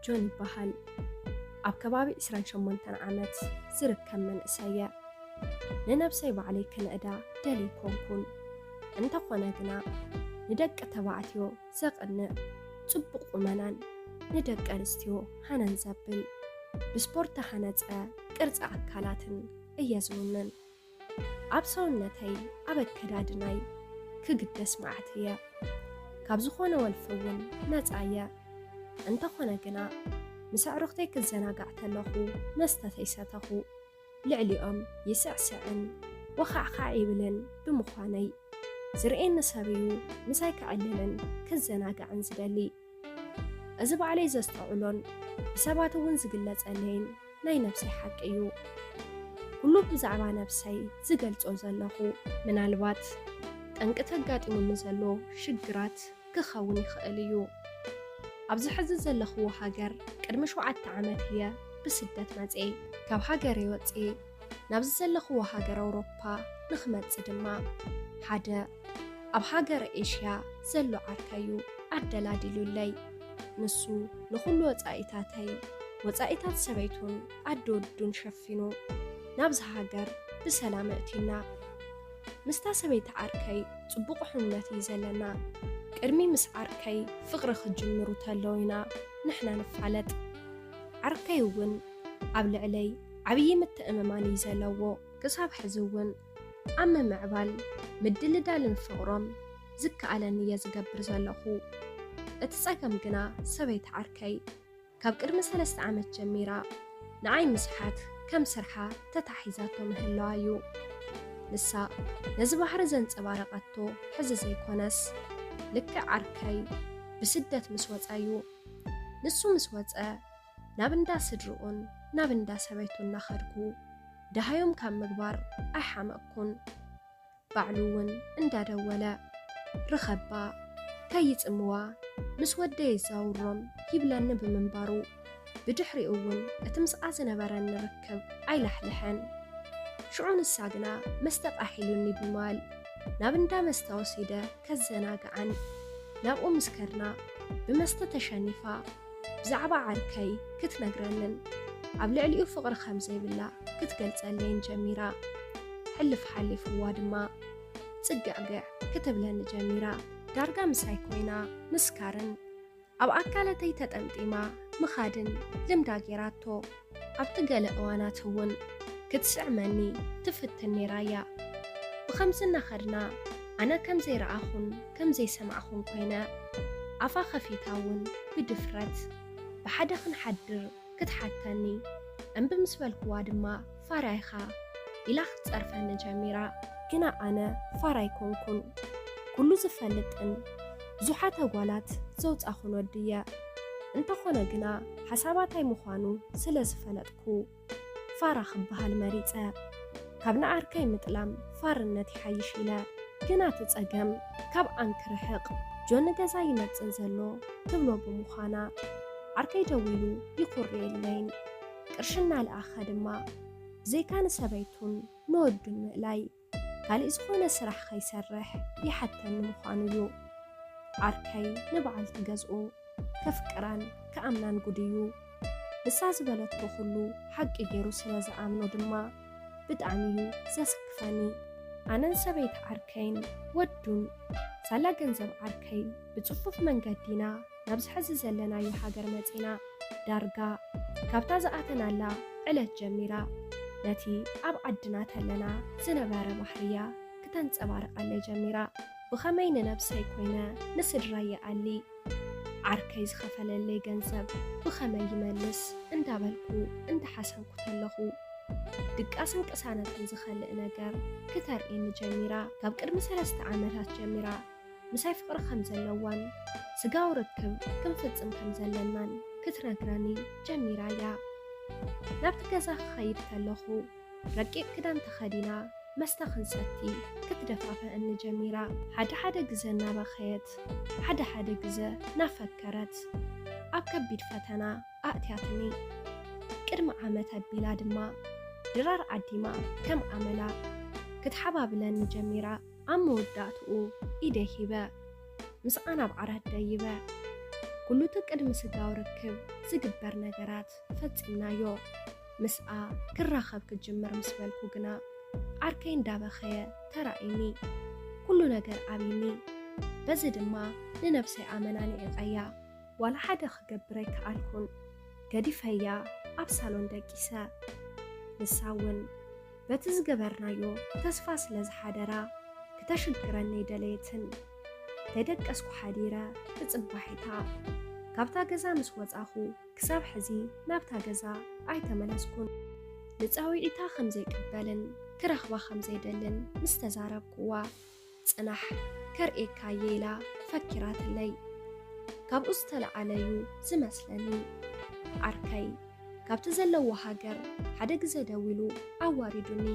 ጆን ይበሃል። ኣብ ከባቢ ዕስራን ሸሞንተን ዓመት ዝርከብ መንእሰየ። ንነብሰይ ባዕለይ ክንእዳ ደልየ ኣይኮንኩን። እንተኾነ ግና ንደቂ ተባዕትዮ ዘቕንእ ጽቡቕ ቁመናን ንደቂ ኣንስትዮ ሃነን ዘብል ብስፖርት ተሃነጸ ቅርጺ ኣካላትን እየ ዝውንን። ኣብ ሰውነተይ ኣብ ኣከዳድናይ ክግደስ መዓት እየ። ካብ ዝኾነ ወልፊ እውን ነጻ እየ። እንተኾነ ግና ምስ ኣዕሩኽተይ ክዘናጋዕ ተለኹ መስተ ተይሰተኹ ልዕሊኦም ይስዕስዕን ወኻዕኻዕ ይብልን ብምዃነይ ዝርእየኒ ሰብ እዩ ምሳይ ክዕልልን ክዘናጋዕን ዝደሊ። እዚ ባዕለይ ዘስተውዕሎን ብሰባት እውን ዝግለጸለይን ናይ ነብሰይ ሓቂ እዩ። ኩሉ ብዛዕባ ነብሰይ ዝገልጾ ዘለኹ ምናልባት ጠንቂ ተጋጢሙኒ ዘሎ ሽግራት ክኸውን ይኽእል እዩ። ኣብዚ ሕዚ ዘለኽዎ ሃገር ቅድሚ ሸውዓተ ዓመት እየ ብስደት መጽየ። ካብ ሃገረይ ወጽየ ናብዚ ዘለኽዎ ሃገር ኣውሮፓ ንኽመጽእ ድማ ሓደ ኣብ ሃገር ኤሽያ ዘሎ ዓርከይ እዩ ኣደላዲሉለይ። ንሱ ንኹሉ ወጻኢታተይ፣ ወጻኢታት ሰበይቱን ኣደ ወዱን ሸፊኑ ናብዚ ሃገር ብሰላም ኣእትዩና። ምስታ ሰበይቲ ዓርከይ ጽቡቕ ሕውነት እዩ ዘለና። ቅድሚ ምስ ዓርከይ ፍቕሪ ክጅምሩ ተለዉ ኢና ንሕና ንፋለጥ። ዓርከይ እውን ኣብ ልዕለይ ዓብዪ ምትእምማን እዩ ዘለዎ። ክሳብ ሕዚ እውን ኣብ ምምዕባል ምድልዳልን ፍቕሮም ዝከኣለኒ እየ ዝገብር ዘለኹ። እቲ ጸገም ግና ሰበይቲ ዓርከይ ካብ ቅድሚ ሰለስተ ዓመት ጀሚራ ንዓይ ምስሓት ከም ስርሓ ተታሒዛቶ ምህላዋ እዩ። ንሳ ነዚ ባህሪ ዘንጸባረቐቶ ሕዚ ዘይኮነስ ልክዕ ዓርከይ ብስደት ምስ ወጸ እዩ። ንሱ ምስ ወጸ ናብ እንዳ ስድርኡን ናብ እንዳ ሰበይቱ እናኸድኩ ደሃዮም ካብ ምግባር ኣይሓመቕኩን። ባዕሉ እውን እንዳደወለ ርኸባ ከይጽምዋ ምስ ወደይ የዛውሮም ይብለኒ ብምንባሩ ብድሕሪኡ እውን እቲ ምስኣ ዝነበረኒ ርክብ ኣይላሕልሐን። ሽዑ ንሳ ግና መስተ ቃሒሉኒ ብምባል ናብ እንዳ መስተ ወሲደ ከዘናግዓን ናብኡ ምስ ከድና ብመስተ ተሸኒፋ ብዛዕባ ዓርከይ ክትነግረንን ኣብ ልዕሊኡ ፍቕሪ ከም ዘይብላ ክትገልጸለይን ጀሚራ። ሕልፍ ሓሊፍዋ ድማ ጽግዕግዕ ክትብለኒ ጀሚራ። ዳርጋ ምሳይ ኮይና ምስካርን ኣብ ኣካላተይ ተጠምጢማ ምኻድን ልምዳ ጌራቶ። ኣብቲ ገለ እዋናት እውን ክትስዕመኒ ትፍትን ነይራ እያ። ብኸምዚ እናኸድና ኣነ ከም ዘይረኣኹን ከም ዘይሰማዕኹን ኮይነ ኣፋ ከፊታ እውን ብድፍረት ብሓደ ክንሓድር ክትሓተኒ እምቢ ምስ በልክዋ ድማ ፋራ ኢኻ ኢላ ክትጸርፈኒ ጀሚራ። ግና ኣነ ፋራ ኣይኮንኩን። ኩሉ ዝፈልጥን ብዙሓት ኣጓላት ዘውጻኹን ወዲ እየ። እንተኾነ ግና ሓሳባታይ ምዃኑ ስለ ዝፈለጥኩ ፋራ ክበሃል መሪጸ። ካብ ንዓርከይ ምጥላም ፋርነት ይሓይሽ ኢለ። ግና እቲ ጸገም ካብ ኣንክ ርሕቕ ጆኒ ገዛ ይመጽእ ዘሎ ትብሎ ብምዃና ዓርከይ ደዊሉ ይኹርየለይን ቅርሺ እናልኣኸ ድማ ብዘይካ ንሰበይቱን ንወዱን ምእላይ ካሊእ ዝኾነ ስራሕ ከይሰርሕ ይሓተኒ ምዃኑ እዩ። ዓርከይ ንበዓልቲ ገዝኡ ከፍቅራን ክኣምናን ጉድ እዩ። ንሳ ዝበለቶ ኩሉ ሓቂ ገይሩ ስለ ዝኣምኖ ድማ ብጣዕሚ እዩ ዘስክፈኒ። ኣነን ሰበይቲ ዓርከይን ወዱን ሳላ ገንዘብ ዓርከይ ብጽፉፍ መንገዲ ኢና ናብዚ ሕዚ ዘለናዮ ሃገር መጺና። ዳርጋ ካብታ ዝኣተናላ ዕለት ጀሚራ ነቲ ኣብ ዓድና ተለና ዝነበረ ባህርያ ክተንጸባርቐለይ ጀሚራ። ብኸመይ ንነብሰይ ኮይነ ንስድራይ ይኣሊ፣ ዓርከይ ዝኸፈለለይ ገንዘብ ብኸመይ ይመልስ እንዳበልኩ እንዳሓሰብኩ ተለኹ ድቃስን ቅሳነትን ዝኸልእ ነገር ክተርእየኒ ጀሚራ። ካብ ቅድሚ ሰለስተ ዓመታት ጀሚራ ምሳይ ፍቕሪ ከም ዘለዋን ስጋዊ ርክብ ክንፍጽም ከም ዘለናን ክትነግረኒ ጀሚራ እያ። ናብቲ ገዛ ክኸይድ ከለኹ ረቂቕ ክዳን ተኸዲና መስተ ክንሰቲ ክትደፋፍኣኒ ጀሚራ። ሓደ ሓደ ግዘ እናበኸየት፣ ሓደ ሓደ ግዘ እናፈከረት ኣብ ከቢድ ፈተና ኣእትያትኒ። ቅድሚ ዓመት ኣቢላ ድማ ድራር ዓዲማ ከም ኣመላ ክትሓባብለኒ ጀሚራ። ኣብ መወዳእትኡ ኢደይ ሂበ፣ ምስኣ ናብ ዓራት ደይበ። ኩሉ እቲ ቅድሚ ስጋዊ ርክብ ዝግበር ነገራት ፈጺምናዮ። ምስኣ ክራኸብ ክጅምር ምስ በልኩ ግና ዓርከይ እንዳበኸየ ተራእዩኒ። ኩሉ ነገር ኣብዩኒ። በዚ ድማ ንነብሰይ ኣመና ንዒቐያ። ዋላ ሓደ ክገብር ኣይከኣልኩን። ገዲፈያ ኣብ ሳሎን ደቂሰ። ንሳ እውን በቲ ዝገበርናዮ ተስፋ ስለ ዝሓደራ ክተሽግረኒ ኣይደለየትን። ከይደቀስኩ ሓዲረ ብጽባሒታ ካብታ ገዛ ምስ ወጻኹ ክሳብ ሕዚ ናብታ ገዛ ኣይተመለስኩን። ንጻውዒታ ከም ዘይቅበልን ክረኽባ ከም ዘይደልን ምስ ተዛረብኩዋ፣ ጽናሕ ከርእየካ እየ ኢላ ፈኪራትለይ። ካብኡ ዝተለዓለ እዩ ዝመስለኒ። ዓርከይ ካብቲ ዘለዎ ሃገር ሓደ ግዘ ደዊሉ ኣዋሪዱኒ።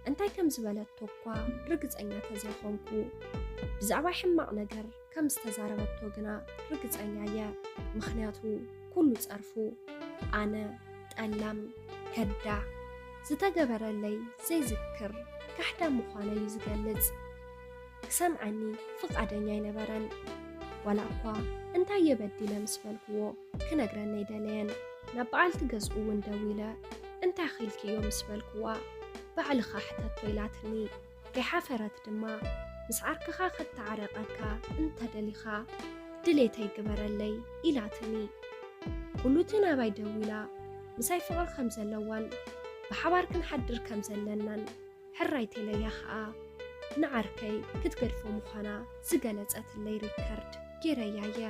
እንታይ ከም ዝበለቶ እኳ ርግጸኛ ተዘይኮንኩ፣ ብዛዕባ ሕማቕ ነገር ከም ዝተዛረበቶ ግና ርግጸኛ እየ። ምኽንያቱ ኩሉ ጸርፉ ኣነ ጠላም፣ ከዳዕ፣ ዝተገበረለይ ዘይዝክር ካሕዳም ምዃነይ እዩ ዝገልጽ። ክሰምዓኒ ፍቓደኛ ኣይነበረን። ዋላ እኳ እንታይ እየ በዲለ ምስ በልክዎ ክነግረኒ ኣይደለየን። ናብ በዓልቲ ገዝኡ እውን ደዊለ እንታይ ኺልክዮ ምስ በልክዋ ባዕልኻ ሕተቶ ኢላትኒ። ከይሓፈረት ድማ ምስ ዓርክኻ ክተዓረቐካ እንተደሊኻ ድሌተይ ግበረለይ ኢላትኒ። ኩሉ እቲ ናባይ ደዊላ ምሳይ ፍቕሪ ከም ዘለዋን ብሓባር ክንሓድር ከም ዘለናን ሕራይ ተለያ ኸኣ ንዓርከይ ክትገድፎ ምዃና ዝገለጸትለይ ሪከርድ ጌረያ እየ።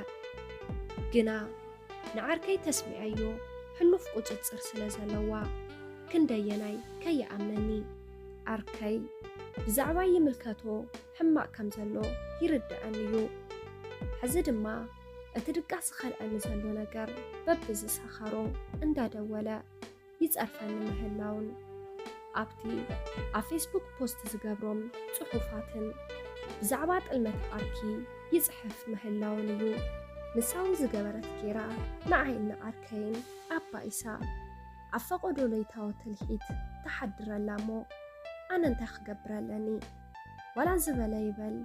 ግና ንዓርከይ ተስሚዐዮ ሕሉፍ ቁጽጽር ስለ ዘለዋ ክንደየናይ ከይኣምነኒ። ዓርከይ ብዛዕባይ ይምልከቶ ሕማቕ ከም ዘሎ ይርድኣኒ እዩ። ሕዚ ድማ እቲ ድቃስ ዝኸልኣኒ ዘሎ ነገር በብዝሰኸሮ እንዳደወለ ይጸርፈኒ ምህላውን ኣብቲ ኣብ ፌስቡክ ፖስት ዝገብሮም ጽሑፋትን ብዛዕባ ጥልመት ዓርኪ ይጽሕፍ ምህላውን እዩ። ንሳ እውን ዝገበረት ጌራ ንዓይን ንዓርከይን ኣባኢሳ ኣብ ፈቐዶ ለይታዊ ትልሂት ትሓድረላ እሞ ኣነ እንታይ ክገብር ኣለኒ? ዋላ ዝበለ ይበል፣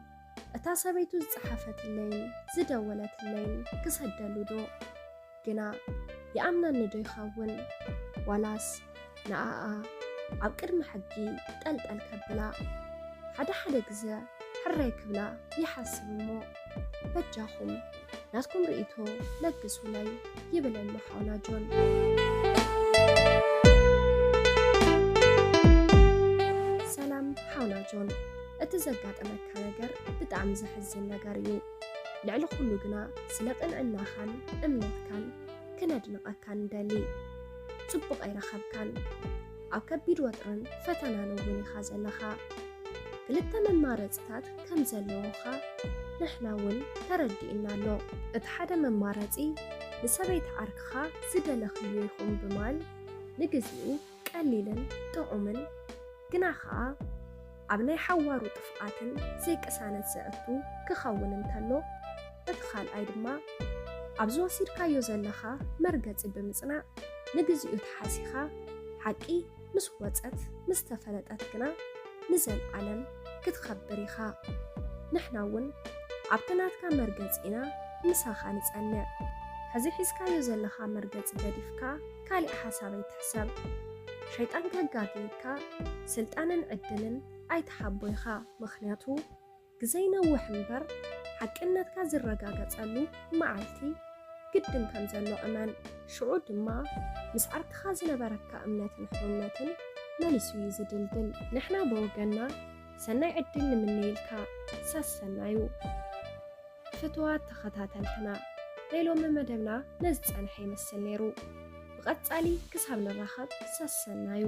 እታ ሰበይቱ ዝጸሓፈትለይን ዝደወለትለይን ክሰደሉ ዶ? ግና ይኣምነኒ ዶ ይኸውን? ዋላስ ንኣኣ ኣብ ቅድሚ ሕጊ ጠልጠል ከብላ? ሓደ ሓደ ግዘ ሕራይ ክብላ ይሓስብ እሞ በጃኹም ናትኩም ርእይቶ ለግሱለይ ይብል ኣሎ ሓውና ጆን። ሰላም ሓውና ጆን፣ እቲ ዘጋጠመካ ነገር ብጣዕሚ ዘሕዝን ነገር እዩ። ልዕሊ ኩሉ ግና ስለ ቅንዕናኻን እምነትካን ክነድንቐካ ንደሊ። ጽቡቕ ኣይረኸብካን። ኣብ ከቢድ ወጥርን ፈተናን እውን ኢኻ ዘለኻ። ክልተ መማረጽታት ከም ዘለዉኻ ንሕና እውን ተረዲእና ኣሎ። እቲ ሓደ መማረጺ ንሰበይቲ ዓርክኻ ዝደለኽዮ ይኹን ብማል ንግዚኡ ቀሊልን ጥዑምን ግና ኸኣ ኣብ ናይ ሓዋሩ ጥፍኣትን ዘይቅሳነት ዘእቱ ክኸውን እንተሎ፣ እቲ ካልኣይ ድማ ኣብዚ ወሲድካዮ ዘለኻ መርገጺ ብምጽናዕ ንግዚኡ ተሓሲኻ ሓቂ ምስ ወጸት ምስ ተፈለጠት ግና ንዘልኣለም ክትኸብር ኢኻ። ንሕና እውን ኣብቲ ናትካ መርገጺ ኢና ምሳኻ ንጸንዕ። ሕዚ ሒዝካዮ ዘለኻ መርገጺ ገዲፍካ ካሊእ ሓሳብ ኣይትሕሰብ። ሸይጣን ከጋግየካ ስልጣንን ዕድልን ኣይትሓቦ ኢኻ። ምኽንያቱ ግዘ ይነውሕ እምበር ሓቅነትካ ዝረጋገጸሉ መዓልቲ ግድን ከም ዘሎ እመን። ሽዑ ድማ ምስ ዓርክኻ ዝነበረካ እምነትን ሕውነትን መሊሱ እዩ ዝድልድል። ንሕና ብወገንና ሰናይ ዕድል ንምነየልካ። ሰሰናዩ። ፍቱዋት ተኸታተልትና፣ ናይ ሎሚ መደብና ነዚ ጸንሐ ይመስል ነይሩ። ብቐጻሊ ክሳብ ንራኸብ ሰሰናዩ።